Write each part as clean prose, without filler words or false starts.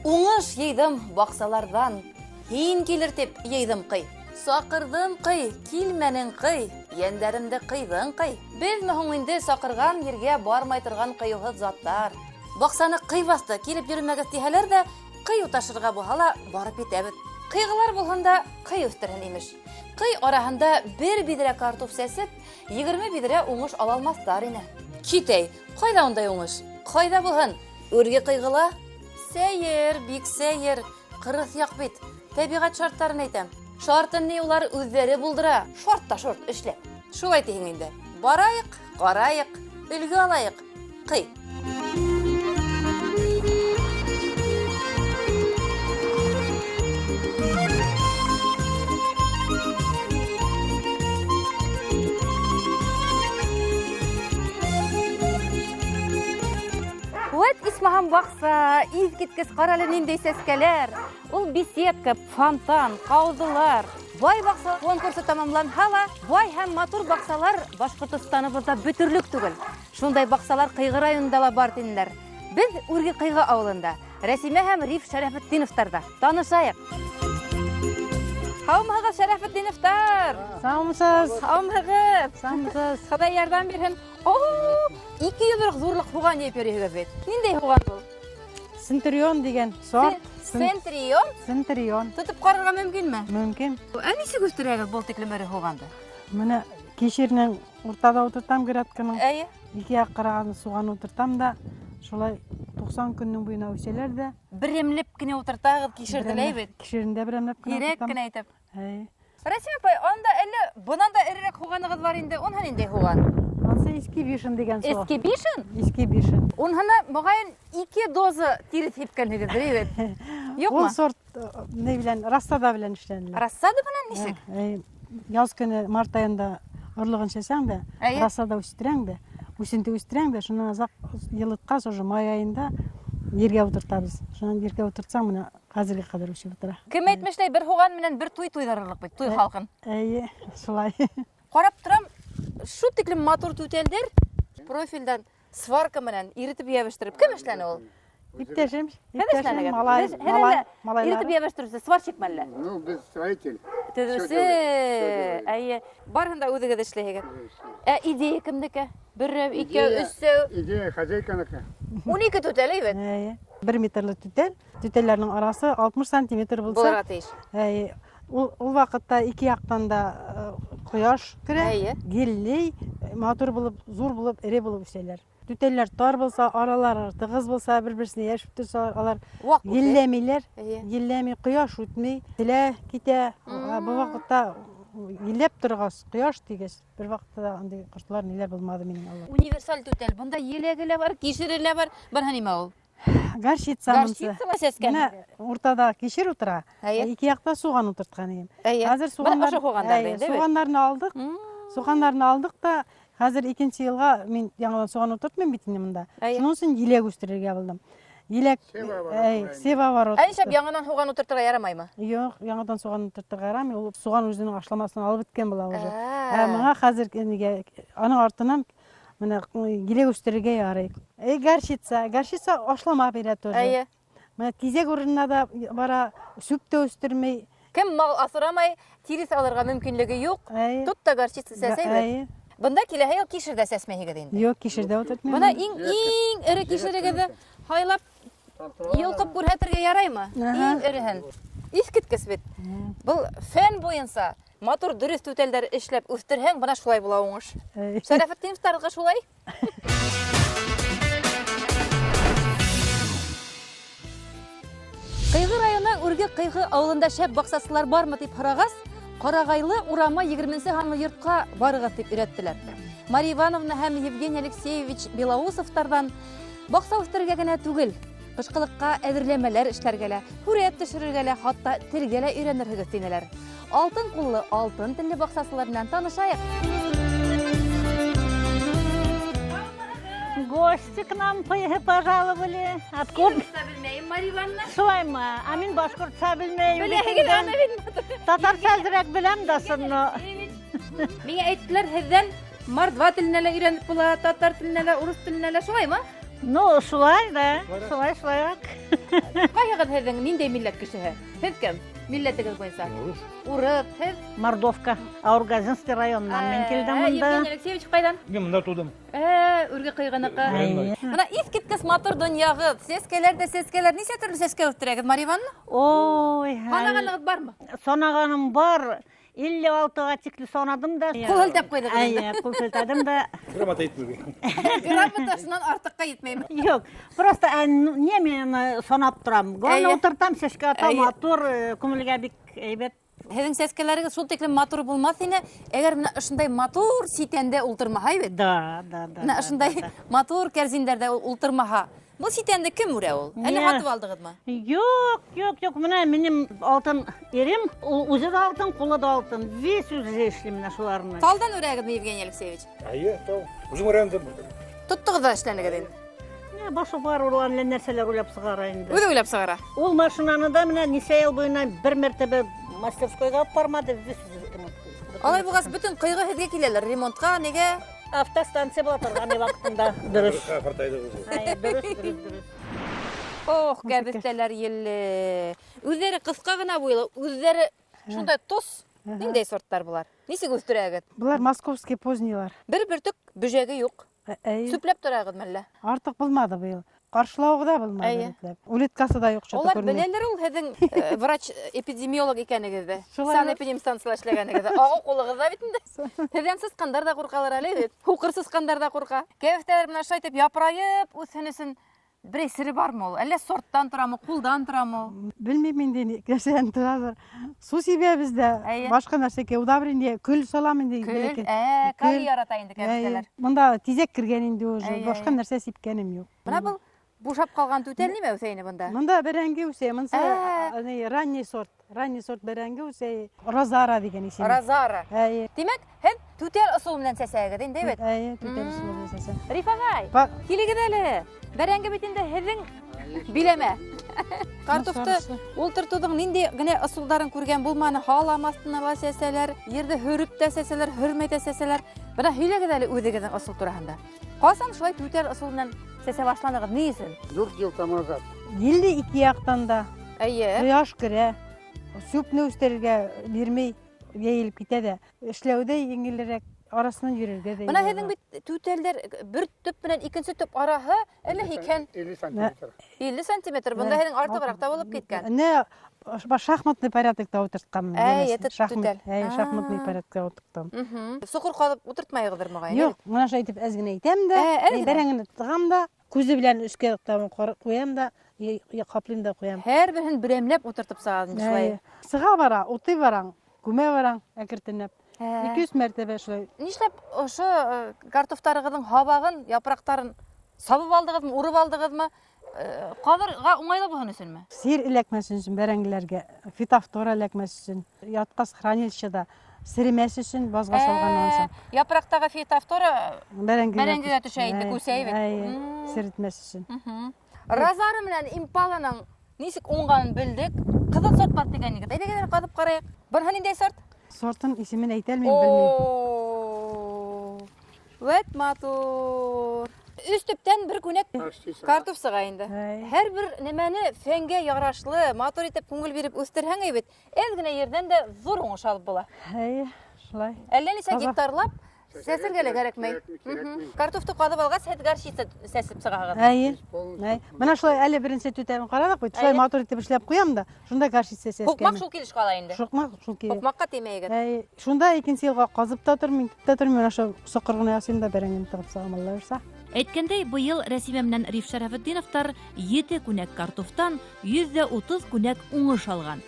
Уңыш йыйҙым баҡсаларҙан, Һин килер тип йыйҙым ҡый. Саҡырҙым ҡый, килмәнең ҡый, Йәндәремде ҡыйҙың ҡый. Беҙме һуң инде саҡырған ергә бармай торған ҡыйыуһыҙ заттар? Баҡсаны ҡый баҫты, килеп йөрөмәгеҙ тиһәләр ҙә, ҡый уташырға булһа ла барып етәбеҙ. Ҡыйғылар булһын да, ҡый үҫтерһен, имеш. Ҡый араһында бер биҙрә картуф сәсеп, 20 биҙрә уңыш ала алмаҫтар ине. Китәй, ҡайҙа ундай уңыш? Ҡайҙа булһын? Үрге ҡыйғыла? Сәйер, бик сәйер. Ҡырыҫ яҡ бит. Тәбиғәт шарттарын әйтәм. Шартын ни улар үҙҙәре булдыра. Шорт та шорт эшләп. Шулай тиһең инде. Барайыҡ, ҡарайыҡ, өлгө алайыҡ. Ҡый. Вәт исмаһам баҡса, иҫ киткес, ҡара әле ниндәй сәскәләр. Ул беседка, фонтан, ҡауҙылар. Бай баҡса конкурсы тамамланһа ла, бай һәм матур баҡсалар Башҡортостаныбыҙҙа бөтөрлөк түгел. Шундай баҡсалар Ҡыйғы районында ла бар тинеләр. Беҙ Үрге Ҡыйғы ауылында, Рәсимә һәм Риф Шәрәфетдиновтарҙа танышайыҡ. Һаумыһығыҙ, Шәрәфетдиновтар! Һаумыһығыҙ! Һаумыһығыҙ! Һаумыһығыҙ! Хоҙай ярҙам бирһен. О, ике йоҙроҡ ҙурлыҡ һуған йыйып йөрөйһөгөҙ бит. Ниндәй һуған был? Центурион дигән сорт. Центурион? Центурион. Тотоп ҡарарға мөмкинме? Мөмкин. Ә нисек үҫтерәгеҙ был тиклем эре һуғанды? Менә кишернең уртада ултыртам грядканың. Әйе. Ике яҡ ҡыраған суған ултыртам да, шулай 90 көннең буйына үсәләр ҙә. Берәмләп кенә ултыртағыҙ кишерҙе лә бит. Кишерен дә берәмләп кенә Һирәк кенә итеп. Әйе. Рәсимә апай, анда әллә бынан да эрерәк һуғанығыҙ бар инде, уныһы ниндәй һуған? Ансы Иски Бишен дигән суған. Иски Бишен? Иски Бишен. Уныһына, моғайын, ике доза тирес һипкәнһегеҙҙер, бит? Юҡмы? Ул сорт ни белән, рассада белән эшләнелә. Рассада менән нисек? Яз көне март айында орлоғон сәсәң дә, рассада үҫтерәң дә, үсенте үҫтерәң дә, шунан аҙаҡ йылытҡас уже май айында ергә ултыртабыҙ. Шунан ергә ултыртсаң, менә хәҙергә ҡәҙәр үҫеп ултыра. Кем әйтмешләй, бер һуған менән бер туй туйҙырырлыҡ бит, туй халҡын. Әйе, шулай. Ҡарап торам, шу тиклем матур түтәлдәр профилдән сварка менән иретеп йәбештереп. Кем эшләне ул? Иптәшем, Һеҙ иптәшем, малай, малай, малайлар. Иретеп йәбештереүсе сварщик мәллә? Ну, без строитель. Төҙөүсе. Әйе, барыһын да үҙегеҙ эшләйһегеҙ. Ә идея кемдеке? Берәү, икәү, өсәү. Идея хозяйканыҡы. 12 түтәл бит. Әйе. 1 метрлы түтәл, түтәлләрнең арасы 60 сантиметр булса. Булырға тейеш. Әйе. Ул ваҡытта ике яҡтан да ҡояш керә, геллей, матур булып, зур булып, эре булып үҫәләр. Түтәлләр тар булса, аралары тығыҙ булса, бер-берсенә йәшеп торса, алар елләмиләр, елләми, ҡояш үтмәй, телә китә. Был ваҡытта елләп торғас, ҡояш тигәс, бер ваҡытта да андай ҡортлар ниләр булманы минең алла. Универсаль түтәл. Бында еләге лә бар, кишере лә бар. Быныһы нимә ул? Горчица мынсы. Горчица ла сәскән. Менә уртада кишер ултыра, ике яҡта суған ултыртҡан инем. Хәҙер суғандар, суғандарны алдыҡ. Суғандарны алдыҡ та, хәҙер икенсе йылға мин яңынан суған ултыртмайым бит инде мында. Шуның өсөн еләк үҫтерергә булдым. Еләк, севаворот. Ә нишләп яңынан һуған ултыртырға ярамаймы? Юҡ, яңынан суған ултыртырға ярамай. Ул суған үҙенең ашламасын алып бөткән була уже. Ә миңа хәҙер нигә аның артынан менә еләк үҫтерергә ярай. Горчица, горчица ашлама бирә тоже. Әйе. Менә тизәк урынына да бара, сүп тә үҫтермәй. Кем мал аҫырамай, тирес алырға мөмкинлеге юҡ. Тут та горчица сәсәйбеҙ. Бында киләһе йыл кишер ҙә сәсмәйһегеҙ инде. Юҡ, кишер ҙә ултыртмайым. Бына иң эре кишерегеҙҙе һайлап йолҡоп күрһәтергә яраймы? Иң эреһен. Иҫ киткес бит. Был фән буйынса матур дөрөҫ түтәлдәр эшләп үҫтерһәң, бына шулай була уңыш. Шәрәфетдиновтарҙыҡы шулай. Ҡыйғы районы Үрге Ҡыйғы ауылында шәп баҡсасылар бармы тип һорағас, Ҡарағайлы урамы 20-нсе һанлы йортҡа барығыҙ тип өйрәттеләр. Мария Ивановна һәм Евгений Алексеевич Белоусовтарҙан баҡса үҫтерергә генә түгел, ҡышҡылыҡҡа әҙерләмәләр эшләргә лә, һүрәт төшөрөргә лә, хатта телгә лә өйрәнерһегеҙ тинеләр. Алтын ҡуллы, алтын телле баҡсасылар менән танышайыҡ. Гости к нам пожаловали. Откуда? Белмәйем, Мария Ивановна. Шулаймы? Ә мин башҡортса белмәйем. Беләһегеҙ аны бит. Татарса әҙерәк беләм дә шуны. Миңә әйттеләр, һеҙҙән мордва теленә лә өйрәнеп була, татар теленә лә, урыҫ теленә лә, шулаймы? Ну, шулай да, шулай, шулайрак. Ҡайһығыҙ һеҙҙең ниндәй милләт кешеһе? Һеҙ кем? Милләтегеҙ буйынса? Урыҫ. Урыҫ, һеҙ? Мордовка, Аургазинский районынан мин килдем Ә, монда. Евгений Алексеевич ҡайҙан? Мин мында тыуҙым. Ә, Үрге Ҡыйғыныҡы. Әйе. Бына иҫ киткес матур донъяғыҙ. Сәскәләр ҙә сәскәләр. Нисә төрлө сәскә үҫтерәгеҙ, Марья Ивановна? Ой, Һанағанығыҙ бармы? Санағаным бар. 56-ға тикле санадым да. Ҡул һелтәп ҡуйҙығыҙ инде. Әйе, ҡул һелтәдем дә. Грамота етмәй. Грамота шунан артыҡҡа етмәйме? Юҡ, просто не мин санап торам. Главное, Әйе. ултыртам, сәскә ата, Әйе. матур, күңелгә бик әйбәт. Һеҙҙең сәскәләрегеҙ шул тиклем матур булмаҫ ине, әгәр менә ошондай матур ситәндә ултырмаһа бит. Да, да, да. Менә да, ошондай да, да. матур кәрзиндәрҙә ултырмаһа. Был ситәнде кем үрә ул? Әллә Не. һатып алдығыҙмы? Юҡ, юҡ, юҡ. Менә минең алтын ирем, ул үҙе лә алтын, ҡулы да алтын. Весь үҙе эшләй менә шуларны. Талдан үрәгеҙме, Евгений Алексеевич? Әйе, тау. Үҙем үрәндем. Тоттоғоҙ ҙа эшләнегеҙ инде. Не, башы бар ул әллә нәрсәләр уйлап сығара инде. Үҙе уйлап сығара. Ул машинаны да менә нисә йыл буйына бер мәртәбә мастерскойға алып бармады, весь үҙе ремонт. Алай булғас, бөтөн ҡыйғы һеҙгә киләләр. Ремонтҡа, нигә? Автостанция була торған ваҡытында. Дөрөҫ. Ҡартайҙыҡ үҙе. Әйе, дөрөҫ, дөрөҫ, дөрөҫ. Ох, кәбеҫтәләр елле. Үҙҙәре ҡыҫҡа ғына буйлы, үҙҙәре шундай тос. Ниндәй сорттар былар? Нисек үҫтерәгеҙ? Былар московский позднийлар. Бер бөртөк бөжәге юҡ. Әйе. Сүпләп торағыҙ мәллә? Артыҡ булманы быйыл. Ҡаршылауығы да булманы. Әйе. Рәтләп. Улиткасы да юҡ, что-то Улар күренмәй. беләләр ул һеҙҙең врач-эпидемиолог икәнегеҙҙе. Шулай Санэпидемстанцияла эшләгәнегеҙҙе. Ағыу ҡулығыҙҙа бит инде. Һеҙҙән сысҡандар ҙа ҡурҡалар әле бит. Һуҡыр сысҡандар ҙа ҡурҡа. Кәбеҫтәләр менән шулай итеп япырайып үҫһен өсөн берәй сере бармы ул? Әллә сорттан торамы, ҡулдан торамы ул? Белмәйем инде нәрсәнән торадыр. Сыу сибәбеҙ ҙә, Әйе. башҡа нәрсәгә удобрение, көл салам инде. Көл, бәләкәй. калий Көл. ярата инде кәбеҫтәләр. Әйе. Бында тиҙәк кергән инде уже, Әйе, башҡа әйе. нәрсә сипкәнем юҡ. Бына был бушап ҡалған түтәл нимә үҫә ине бында? Мында бәрәңге үҫә, мынса Ә. ни, ранний сорт, ранний сорт бәрәңге үҫә, Розара тигән исеме. Розара. Әйе. Тимәк, һеҙ түтәл ысулы менән сәсәгеҙ инде, бит? Әйе, түтәл ысулы менән сәсәм. Риф ағай, Ба- килегеҙ әле. Бәрәңге бит инде һеҙҙең биләмә. Картофты Сарысы. ултыртыуҙың ниндәй генә ысулдарын күргән булманы. Һалам аҫтына ла сәсәләр, ерҙе һөрөп тә сәсәләр, һөрмәй ҙә сәсәләр. Бына һөйләгеҙ әле үҙегеҙҙең ысул тураһында. Ҡасан шулай түтәл ысулы менән сәсә башланығыҙ? Ни өсөн? 4 йыл тому назад. Елле ике яҡтан да. Әйе. Ҡояш керә, сүпне үҫтерергә бирмәй, йәйелеп китә ҙә. Эшләү ҙә еңелерәк, арасынан йөрөргә ҙә Бына еңелерәк. һеҙҙең бит түтәлдәр бер төп менән икенсе төп араһы әллә һикһән 50 сантиметр. 50 сантиметр. Бында һеҙҙең артығыраҡ та булып киткән. Не, шахматный порядокта ултыртҡанмын. Әй, янәсе. это түтәл. Әй, шахматный порядокта ултырттым. Соҡор ҡаҙып ултыртмайығыҙҙыр моғайын, Юҡ, бына шулай итеп әҙ генә итәм дә, Ә, әҙ генә. бәрәңгене тығам да, күҙе белән өҫкә табан ҡуям да, ҡаплайым да ҡуям. Һәр береһен берәмләп ултыртып сығабыҙ инде шулай. Әй, Сыға бара, утый бараң, күмә бараң, әкертенләп. Ике өс мәртәбә шулай. Нишләп ошо картофтарығыҙҙың һабағын, япраҡтарын сабып алдығыҙмы, урып алдығыҙмы? Ҡаҙырға уңайлы булһын өсөнмө? Сир эләкмәҫ өсөн бәрәңгеләргә, фитофтора эләкмәҫ өсөн, ятҡас хранилищеда серемәҫ өсөн баҙға салғаннан һуң. Япраҡтағы фитофтора Бәрәңгегә бәрәңгегә төшә инде, күсәй бит. Әй, серетмәҫ өсөн. Розара менән импаланың нисек уңғанын белдек. Ҡыҙыл сорт бар тигән егет. Әйҙәгеҙ әле ҡаҙып ҡарайыҡ. Быныһы ниндәй сорт? Сортын исемен әйтә алмайым, белмәйем. О, вәт матур. Өс төптән бер күнәк картоф сыға инде. Әй. Һәр бер нәмәне фәнгә ярашлы, матур итеп күңел биреп үҫтерһәң бит, әҙ генә ерҙән дә ҙур уңыш алып була. Әй, шулай. Әллә нисә Таза. гектарлап сәсергә лә кәрәкмәй. Кәрәкмәй, кәрәкмәй. Картофты ҡаҙып алғас, һеҙ горчица сәсеп сығаһығыҙ. Әйе. Полностью. Әй. Бына шулай әле беренсе түтәлен ҡараҙыҡ бит. Шулай Әйе. матур итеп эшләп ҡуям да, шунда горчица сәскән. Һуҡмаҡ шул килеш ҡала инде. Һуҡмаҡ шул килеш. Һуҡмаҡҡа теймәйегеҙ. Әй, шунда икенсе йылға ҡаҙып та тормайым, итеп тә тормайым, ошо соҡор ғына ясайым да бәрәңгене тығып сығам, Алла бирһә. Әйткәндәй, быйыл Рәсимә менән Риф Шәрәфетдиновтар 7 күнәк картофтан 130 күнәк уңыш алған.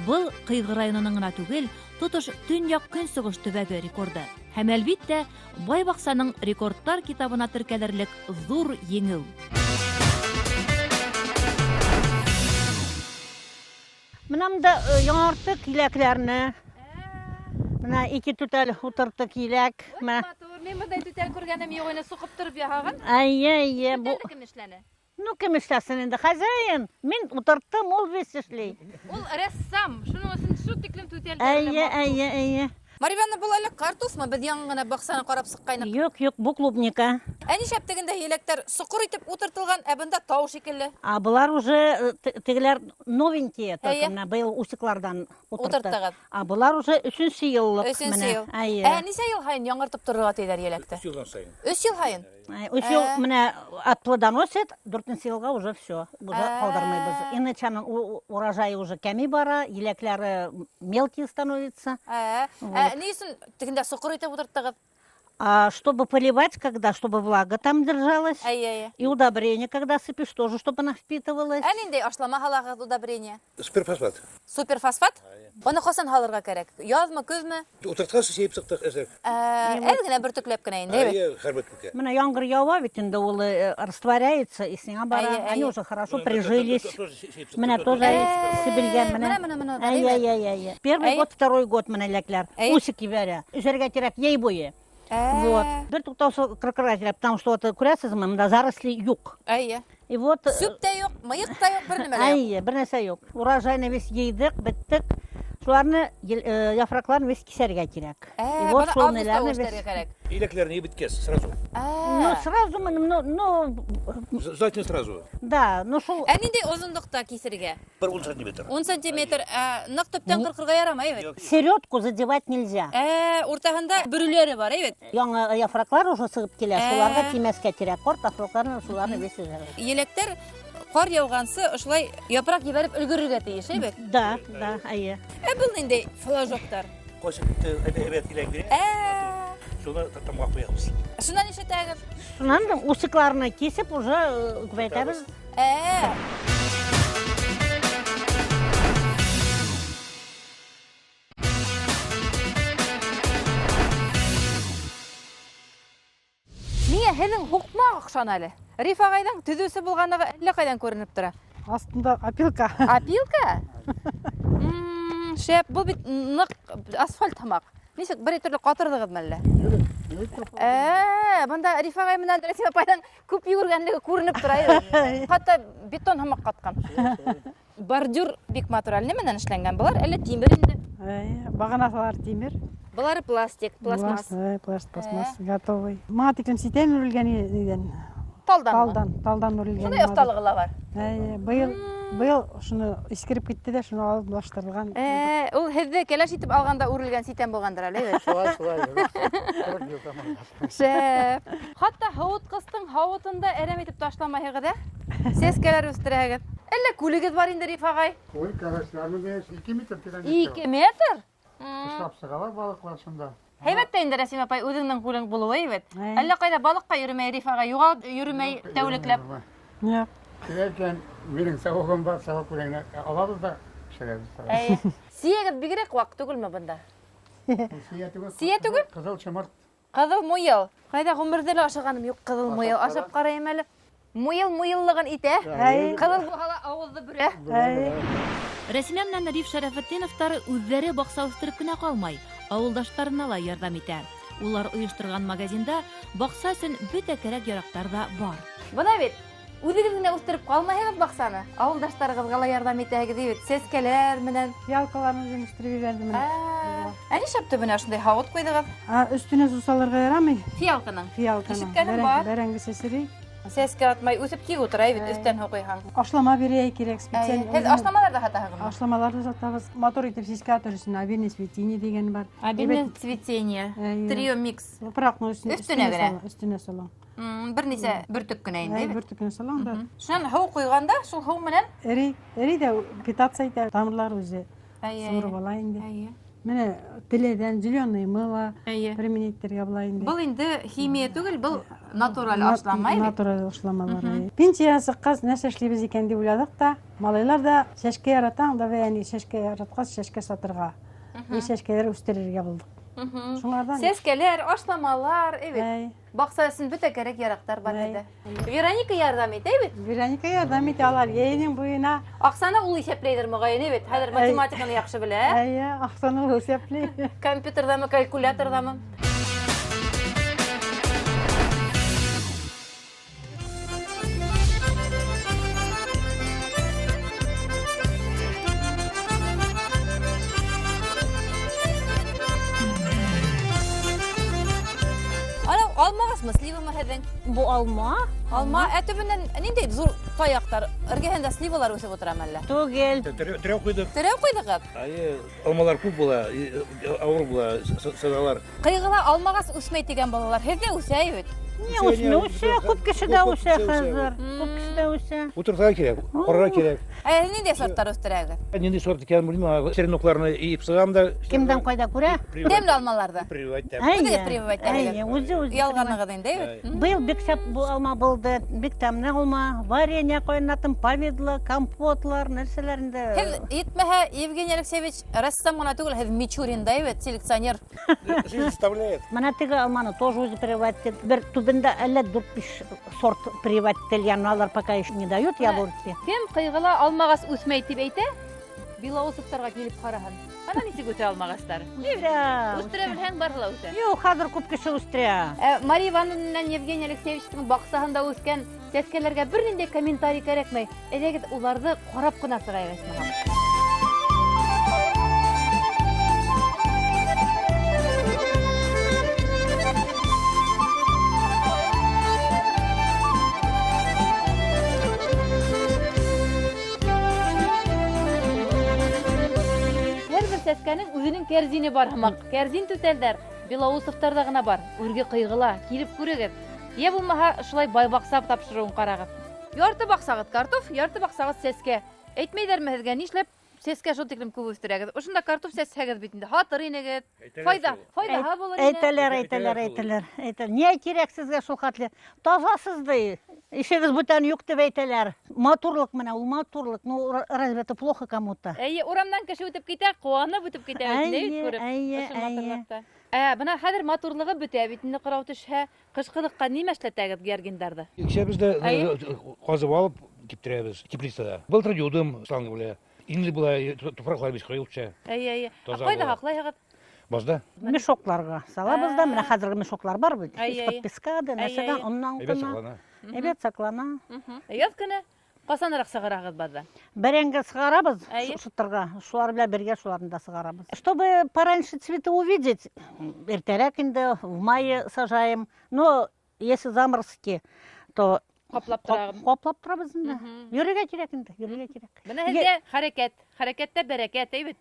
Был Ҡыйғы районының ғына түгел, тотош төньяҡ-көнсығыш төбәге рекорды. Һәм әлбиттә, бай баҡсаның рекордтар китабына теркәлерлек ҙур еңеү. Бына мында яңырттыҡ еләкләрне. Бына ике түтәл ултырттыҡ еләк. Бына. Матур. Мин бындай түтәл күргәнем юҡ ине, суҡып тороп яһаған. Әйе, әйе, бу Түтәлде кем эшләне? Ну, кем эшләсен инде? Хозяин. Мин ултырттым, ул весь эшләй. Ул рәссам. Шуның өсөн шул тиклем түтәл. Әйе, әйе, әйе. Марья Ивановна, был әле картофмы? Беҙ яңы ғына баҡсаны ҡарап сыҡҡайныҡ. Юҡ, юҡ, бу клубника. Ә нишләп тегендә еләктәр соҡор итеп ултыртылған, ә бында тау шикелле? А былар уже тегеләр новенькие, только Әйе. менә быйыл усиклардан ултырттыҡ. Ултырттығыҙ. А былар уже өсөнсө йыллыҡ Өсөнсө менә. йыл. Әйе. Ә нисә йыл һайын яңыртып торорға тейҙәр еләкте? Өс йылдан сайын. Өс йыл һайын? Әй, Өс йыл Ә. менә отплодоносит, дүртенсе йылға уже все, уже Ә. ҡалдырмайбыҙ. Иначе аның урожайы уже кәмей бара, еләкләре мелкие становятся. Ә, ә, ни өсөн тегендә соҡор итеп ултырттығыҙ? А чтобы поливать, когда, чтобы влага там держалась. Әйе, әйе. И удобрение, когда сыпешь, тоже, чтобы она впитывалась. Ә ниндәй ашлама һалағыҙ удобрение? Суперфосфат. Суперфосфат? Уны ҡасан һалырға кәрәк? Яҙмы, көҙмө? Ултыртҡас сәйеп сыҡтыҡ әҙерәк. Ә, әҙ генә бөртөкләп кенә инде, әйбәт. Әйе, хәрбәт күкә. Менә яңгыр яуа бит инде ул растворяется и сиңа бара. Әйе, Они әйе. уже хорошо прижились. Менә тоже Ә, сибелгән менә. менә, менә, менә, Әй, әйбәт. әй, әй, әй. Первый Әй. год, второй год менә еләкләр. Әй. Усик ебәрә. Үҫергә кәрәк йәй буйы. Ә, Вот. Бер туҡтауһыҙ ҡырҡырға кәрәк, потому что вот күрәһегеҙме, мында заросли юҡ. Әйе. И вот Сүп тә юҡ, мыйыҡ та юҡ, бер нәмә лә юҡ. Әйе, бер нәрсә юҡ. Урожайны весь йыйҙыҡ, бөттөк. Шуларны яфраҡларын весь киҫергә кәрәк. Ә, И вот быны шул августта неләрне үҫтерергә весь- кәрәк. Еләкләрен йыйып бөткәс, сразу. Ә. Ну, сразу мы, ну, Желательно сразу. да, ну шул Ә ниндәй оҙонлоҡта киҫергә? Бер 10 сантиметр. 10 сантиметр, ә, ныҡ төптән ҡырҡырға ярамай бит. середку задевать нельзя. Ә, уртаһында бөрөләре бар, әйбәт. Яңы яфраҡлар уже сығып килә, Ә. шуларға тимәҫкә кәрәк. Ҡорт яфраҡларын шуларны весь өҙәргә. Еләктәр ҡар яуғансы ошолай япраҡ ебәреп өлгөрөргә тейеш, әйбәт. Да, да, әйе. Ә был ниндәй флажоктар? Ҡайсы әйбәт еләк бирә. Ә, Шуны тамға ҡуябыҙ. шунан нишләтәгеҙ? Шунан да усикларны кисеп уже күбәйтәбеҙ. Ә. Миңә һеҙҙең һуҡмаҡ оҡшаны әле. Риф ағайҙың төҙөүсе булғанлығы әллә ҡайҙан күренеп тора. Астында опилка. Опилка? Шәп, был бит ныҡ асфальт һымаҡ. Нисек бер төрлө ҡатырҙығыҙмы әллә? Ә, бында Риф ағай менән Рәсимә апайҙың күп йүгергәнлеге күренеп тора ине. Хатта бетон һымаҡ ҡатҡан. Бордюр бик матур әле нимәнән эшләнгән былар? Әллә тимер инде? Әйе, бағаналар тимер. Былары пластик, пластмасс. Пластмасс, готовый. Мага тиклем ситән үрелгән нидән? Талданмы? Талдан, талдан үрелгән. Шундай оҫталығы ла бар. Әйе, быйыл шуны иҫкереп китте дә, шуны алып булаштырылған. Ә, ул һеҙҙе кәләш итеп алғанда үрелгән ситән булғандыр әле, әйбәт. Шулай, шулай. 40 йыл тамам. Шәп. Хатта һыуытҡыстың һауытын да әрәм итеп ташламайһығыҙ, ә? Сәскәләр үҫтерәһегеҙ. Әллә күлегеҙ бар инде, Риф ағай? Ой, карашларны да 2 метр тирән. 2 метр? Эшләп сығалар балыҡлар шунда. Һәйбәт тә инде, Рәсимә апай, үҙеңдең күлең булыуы әйбәт. Әй. Әллә ҡайҙа балыҡҡа йөрөмәй Риф ағай, юғалып йөрөмәй тәүлекләп. Юҡ. Килә икән, минең сауығым бар, сауыҡ белән алабыҙ ҙа пешерәбеҙ. Әйе. Сейәгеҙ бигерәк ваҡ түгелме бында? Сейә түгел. Сейә түгел? Ҡыҙыл шымырт. Ҡыҙыл муйыл. Ҡайҙа ғүмерҙә лә ашағаным юҡ ҡыҙыл муйыл. Ашап ҡарайым әле. Муйыл муйыллығын итә. Әйе. Ҡыҙыл булһа ла ауыҙҙы бүрә. Әйе. Рәсимә менән Риф Шәрәфетдиновтар үҙҙәре баҡса үҫтереп кенә ҡалмай, ауылдаштарына ла ярҙам итә. Улар ойошторған магазинда баҡса өсөн бөтә кәрәк-яраҡтар ҙа бар. Бына бит үҙегеҙ генә үҫтереп ҡалмайһығыҙ баҡсаны. Ауылдаштарығыҙға ла ярҙам итәһегеҙ бит, сәскәләр менән. Фиалкаларны үзем үҫтереп ебәрҙем менә. Ә нишләп төбөнә ошондай һауыт ҡуйҙығыҙ? Ә, өҫтөнә һыу салырға ярамай. Фиалканың. Фиалканың. Ишеткәнем бар. Бәрәңге сәсерей. Сәскә атмай үҫеп тик ултыра бит, өҫтән һыу ҡойһаң. Ашлама бирә кәрәк специаль. Һеҙ ашламалар ҙа һатаһығыҙмы? Ашламалар ҙа сатабыҙ. Матур итеп сәскә атыр өсөн обильное цветение тигән бар. Обильное цветение. Әйе. Трио микс. Япраҡны өҫтөнә Өҫтөнә генә. сала, өҫтөнә салаң. Бер нисә бөртөк кенә инде. Әй, бөртөк кенә салаң да. Шунан һыу ҡуйғанда, шул һыу менән Эрей, эрей ҙә питаться итә, тамырлар үҙе Әйе. суырып ала инде. Әйе. Менә теләдән зеленый мыло Әйе. применить итергә була инде. Был инде химия түгел, был натураль ашлама бит. Натураль ашламалар. әйе. Пенсияға сыҡҡас нәрсә эшләйбеҙ икән тип уйланыҡ та, малайлар да сәскә яратаң, давай әни сәскә яратҡас сәскә сатырға. И сәскәләр үҫтерергә булдыҡ. Шуңарҙан Сәскәләр, ашламалар, әйбәт. Әй. Баҡса өсөн бөтә кәрәк-яраҡтар бар Әй. һеҙҙә. Вероника ярҙам итә бит. Вероника ярҙам итә алар йәйенең буйына. Аҡсаны ул иҫәпләйҙер моғайын, бит. Хәҙер Әй. математиканы яҡшы белә. Әйе, аҡсаны ул иҫәпләй. Компьютерҙамы, калькуляторҙамы? Анау алмағас Ағасмы, сливамы һеҙҙең? Бу алма. Алма, ә төбөнән ниндәй ҙур таяҡтар? Эргәһендә сливалар үҫеп ултырамы әллә? Түгел. Терәү ҡуйҙыҡ. Терәү ҡуйҙығыҙ? Айы, алмалар күп була, ауыр була, сыҙалар. Ҡыйғыла алмағас үҫмәй тигән балалар. Һеҙҙә үҫә бит. Не үҫмәй, үҫә, күп кешедә үҫә хәҙер. Күп кешедә үҫә. Ултыртырға кәрәк, ҡарарға кәрәк. Ә ниндәй сорттар үҫтерәгеҙ? Ниндәй сорт икәнен белмәйем, черенокларны йыйып сығам да. Кемдән ҡайҙа күрә? Тәмле алмаларҙы. Прививать итәм. Үҙегеҙ прививать итәһегеҙ. Әйе, үҙе үҙе. Ялғанығыҙ инде, бит. Быйыл бик шәп бу алма булды, бик тәмле алма. Варенье ҡайнаттым, повидло, компотлар, нәрсәләр инде. Һеҙ етмәһә, Евгений Алексеевич, рәссам ғына түгел, һеҙ Мичурин да бит, селекционер. Жизнь заставляет. Мына теге алманы тоже үҙе прививать итте. Бер төбөндә әллә 4-5 сорт прививать ителгән, но алар пока еще не дают яблоки. Кем ҡыйғыла алмағас үҫмәй тип әйтә? Белоусовтарға килеп ҡараһын. Ана нисек үҫә алмағастар? Үҫә. Үҫтерә белһәң, барыһы ла үҫә. Юҡ, хәҙер күп кеше үҫтерә. Мария Ивановна менән Евгений Алексеевичтың баҡсаһында үҫкән сәскәләргә бер ниндәй комментарий кәрәкмәй. Әйҙәгеҙ, уларҙы ҡарап ҡына сығайыҡ, исмаһам. Һәр бер сәскәнең үҙенең кәрзине бар һымаҡ. Кәрзин түтәлдәр Белоусовтарҙа ғына бар. Үрге ҡыйғыла, килеп күрегеҙ. Йә булмаһа, шулай бай баҡса тапшырыуын ҡарағыҙ. Ярты баҡсағыҙ картоф, ярты баҡсағыҙ сәскә. Әйтмәйҙәрме һеҙгә, нишләп сәскә шул тиклем күп үҫтерәгеҙ? Ошонда картоф сәсһәгеҙ бит инде, һатыр инегеҙ. Файҙа, файҙаһы булыр ине. Әйтәләр, әйтәләр, әйтәләр, әйтәләр. Ни кәрәк һеҙгә шул хәтле? Таҙаһыҙ ҙа, ишегеҙ бүтән юҡ тип әйтәләр. Матурлыҡ менән, ул матурлыҡ. Ну, разве это плохо кому-то? Әйе, урамдан кеше үтеп китә, ҡыуанып үтеп китә бит, ни Әйе, күреп. әйе, Ошо әйе. матурлыҡта. Бына хәҙер матурлығы бөтә бит инде, ҡырау төшһә, ҡышҡылыҡҡа нимә эшләтәгеҙ георгиндарҙы? Иксәбеҙ ҙә Әйе. ҡаҙып алып киптерәбеҙ теплицала. Былтыр юдым шланг белән. Инде була тупраҡлар бит ҡойолоп төшә. Әйе, әйе. Таза Ә ҡайҙа була. һаҡлайһығыҙ? Базда. Мешокларға салабыҙ да, менә хәҙерге мешоклар бар бит. Әйе, Из-под әйе. песка да, Әйе, нәрсәдән, әйе. оннан Әйбәт ҡына. саҡлана. Әйбәт саҡлана. Яҙ көнө ҡасаныраҡ сығараһығыҙ баҙҙан? Бәрәңге сығарабыҙ Әйе. шытырға, шулар белән бергә шуларны да сығарабыҙ. Чтобы пораньше цветы увидеть, иртәрәк инде в мае сажаем. Но если заморозки, то Ҡаплап торабыҙ. Ҡаплап торабыҙ инде. Йөрөргә кәрәк инде, йөрөргә кәрәк. Бына һеҙгә хәрәкәт, хәрәкәттә бәрәкәт, әйбәт.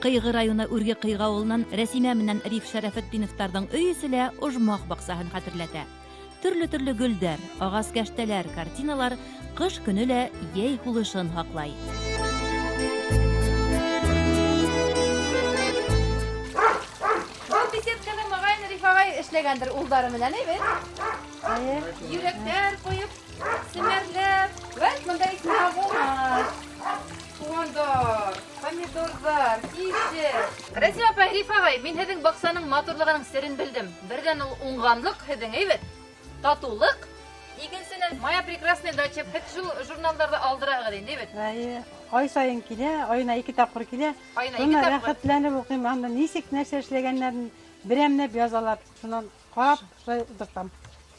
Ҡыйғы районы Үрге Ҡыйғы ауылынан Рәсимә менән Риф Шәрәфетдиновтарҙың өй эсе лә ожмах баҡсаһын хәтерләтә. Төрлө-төрлө гөлдәр, ағас кәштәләр, картиналар ҡыш көнө лә йәй һулышын һаҡлай. Был беседканы моғайын Риф ағай эшләгәндер улдары менән, әйбәт? Әйе. Йөрәктәр ҡуйып, семәрләп. Вәт, бында исмаһа булмаҫ. Һуғандар, помидорҙар, кишер. Рәсимә апай, Риф ағай, мин һеҙҙең баҡсаның матурлығының серен белдем. Берҙән ул уңғанлыҡ һеҙҙең, әйбәт? Татыулыҡ. Икенсенән, Моя прекрасная дача. Һеҙ шул журналдарҙы алдыраһығыҙ инде, әйбәт? Әйе. Ай сайын килә, айына 2 тапҡыр килә. Айына 2 Бына тапҡыр. рәхәтләнеп уҡыйм. Анда нисек нәрсә эшләгәндәрен берәмләп язалар. Шунан ҡарап, шулай ултыртам.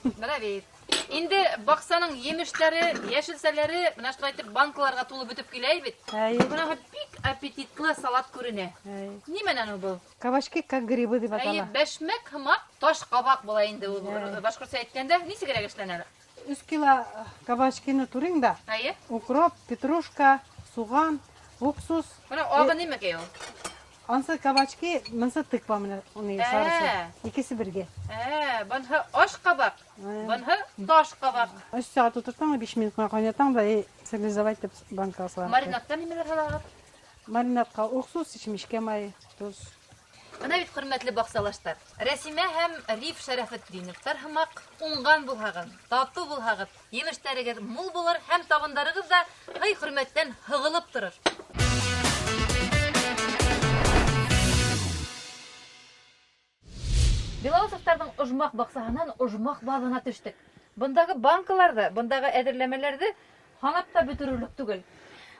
Бына бит. Инде баҡсаның емештәре, йәшелсәләре бына шулай итеп банкаларға тулып бөтөп килә бит. Әйе. Бына бик аппетитлы салат күренә. Әйе. Нимәнән ул был? Кабачки как грибы дип Әйе, атала. бәшмәк һымаҡ таш ҡабаҡ була инде ул. Әйе. Башҡортса әйткәндә, нисегерәк эшләнә? 3 кило кабачкины турыйң да. Әйе. Укроп, петрушка, суған, уксус. Бына ағы нимәкәй ул? Ансы кабачки, мынсы тыква менә уның сарысы. Икесе бергә. Бынһы аш ҡабаҡ, бынһы таш ҡабаҡ. 3 сәғәт ултыртаң, 5 минут ҡына ҡайнатаң да, и стерилизовать итеп банкаға салам. Маринадта нимәләр һалағыҙ? Маринадҡа уксус, шемишкә майы, тоҙ. Бына бит, хөрмәтле баҡсалаштар, Рәсимә һәм Риф Шәрәфетдиновтар һымаҡ уңған булһағыҙ, татыу булһағыҙ, емештәрегеҙ мул булыр һәм табындарығыҙ ҙа һый-хөрмәттән һығылып торор. Белоусовтарҙың ожмах баҡсаһынан ожмах баҙына төштөк. Бындағы банкаларҙы, бындағы әҙерләмәләрҙе һанап та бөтөрөрлөк түгел.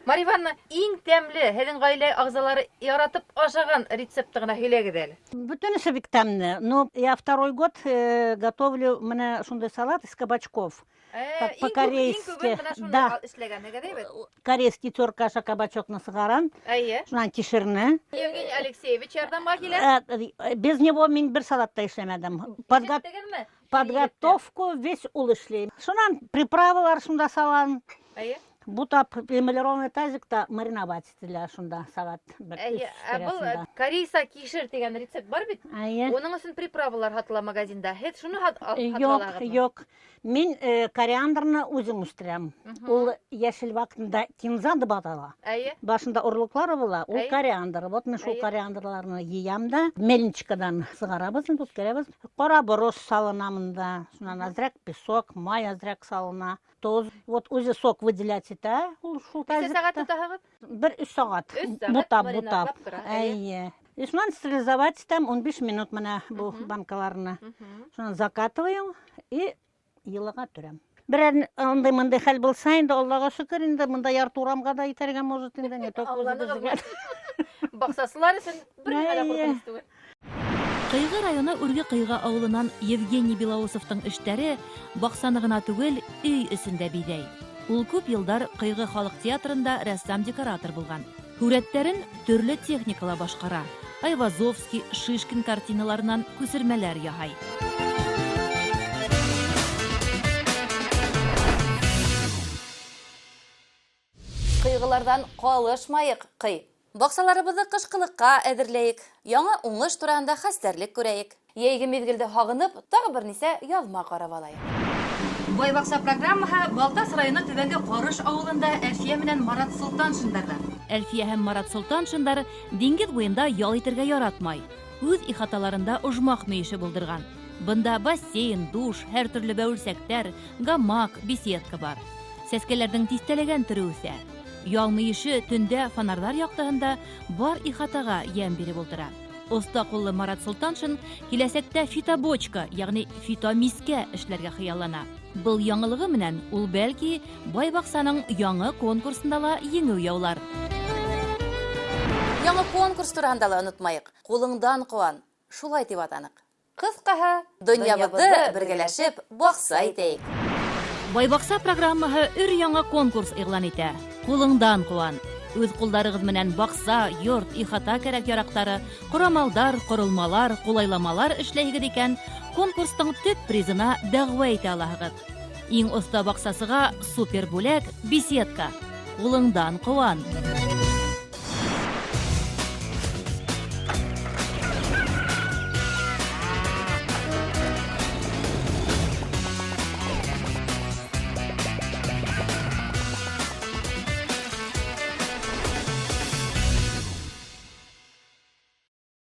Марья Ивановна, иң тәмле, һеҙҙең ғаилә ағзалары яратып ашаған рецепты ғына һөйләгеҙ әле. Бөтөнөһө бик тәмле. Но я второй год готовлю менә шундай салат из кабачков. Так, Иң күп, иң по-корейски. күбен менә шуны Да. эшләгәнһегеҙ, әйбәт. Корейский терка аша кабачокны сығарам. Әйе. Шунан кишерне. Евгений Алексеевич ярҙамға килә. Без него мин бер салат та эшләмәдем. Ишеттегеҙме? Подготовку весь ул эшләй. Шунан приправалар шунда салам. Әйе. Бутап эмалированный тазикта мариновать ителә шунда салат. Бер Әйе, өс ә был тирәсендә. корейса кишер тигән рецепт бар бит. Әйе. Уның өсөн приправалар һатыла магазинда. Һеҙ шуны һатып Юҡ, алаһығыҙмы? юҡ. Мин кориандрны үҙем үҫтерәм. Ул йәшел ваҡытында кинза тип атала. Әйе. Башында орлоҡлары була, ул Әйе. кориандр. Вот мин шул Әйе. кориандрларны йыям да, мельничкадан сығарабыҙ, инде үткәрәбеҙ. Ҡара борос салына мында, шунан әҙерәк песок, май әҙерәк салына, тоҙ. Вот үҙе сок выделять итә, ул шул Нисә тазикта. сәғәт тотаһығыҙ? Бер өс сәғәт. Өс сәғәт Бутап, маринадлап бутап. тора, әйе. Әйе. И шунан стерилизовать итәм 15 минут менә бу банкаларны. Шунан закатываю и йылыға төрәм. Берәр андый-мындый хәл булса инде, Аллаға шөкөр инде, монда ярты урамға да итәргә может инде, не только Алланың үзебезгә. Баҡсасылар өсөн бер нимә лә Әйе. ҡурҡыныс түгел. Ҡыйғы районы Үрге Ҡыйға ауылынан Евгений Белоусовтың эштәре баҡсаны ғына түгел, өй эсен дә биҙәй. Ул күп йылдар Ҡыйғы халыҡ театрында рәссам-декоратор булған. Һүрәттәрен төрлө техникала башҡара. Айвазовский, Шишкин картиналарынан күсермәләр яһай. Ҡыйғыларҙан ҡалышмайыҡ, ҡый. Баҡсаларыбыҙҙы ҡышҡылыҡҡа әҙерләйек, яңы уңыш тураһында хәстәрлек күрәйек. Йәйге миҙгелде һағынып, тағы бер нисә яҙма ҡарап алайыҡ. Бай баҡса программаһы Балтас районы Түбәнге Ҡарыш ауылында Әлфиә менән Марат Солтаншиндарҙа. Әлфиә һәм Марат Солтаншиндар диңгеҙ буйында ял итергә яратмай. Үҙ ихаталарында ожмах мөйөшө булдырған. Бында бассейн, душ, һәр төрлө бәүелсәктәр, гамак, беседка бар. Сәскәләрҙең тиҫтәләгән төрө үҫә. Ял мөйөшө төндә фонарҙар яҡтыһында бар ихатаға йәм биреп ултыра. Оҫта ҡуллы Марат Солтаншин киләсәктә фитобочка, йәғни фитомискә эшләргә хыяллана. Был яңылығы менән ул бәлки Бай баҡсаның яңы конкурсында ла еңеү яулар. Яңы конкурс тураһында ла онотмайыҡ. Ҡулыңдан ҡыуан, шулай тип атаныҡ. Ҡыҫҡаһы, донъябыҙҙы бергәләшеп баҡса итәйек. Бай баҡса программаһы өр яңы конкурс иғлан итә. Ҡулыңдан ҡыуан. Үҙ ҡулдарығыҙ менән баҡса, йорт, ихата кәрәк-яраҡтары, ҡорамалдар, ҡоролмалар, ҡулайламалар эшләйһегеҙ икән, конкурстың төп призына дәғүә итә алаһығыҙ. Иң оҫта баҡсасыға супер бүләк — беседка. Ҡулыңдан ҡыуан.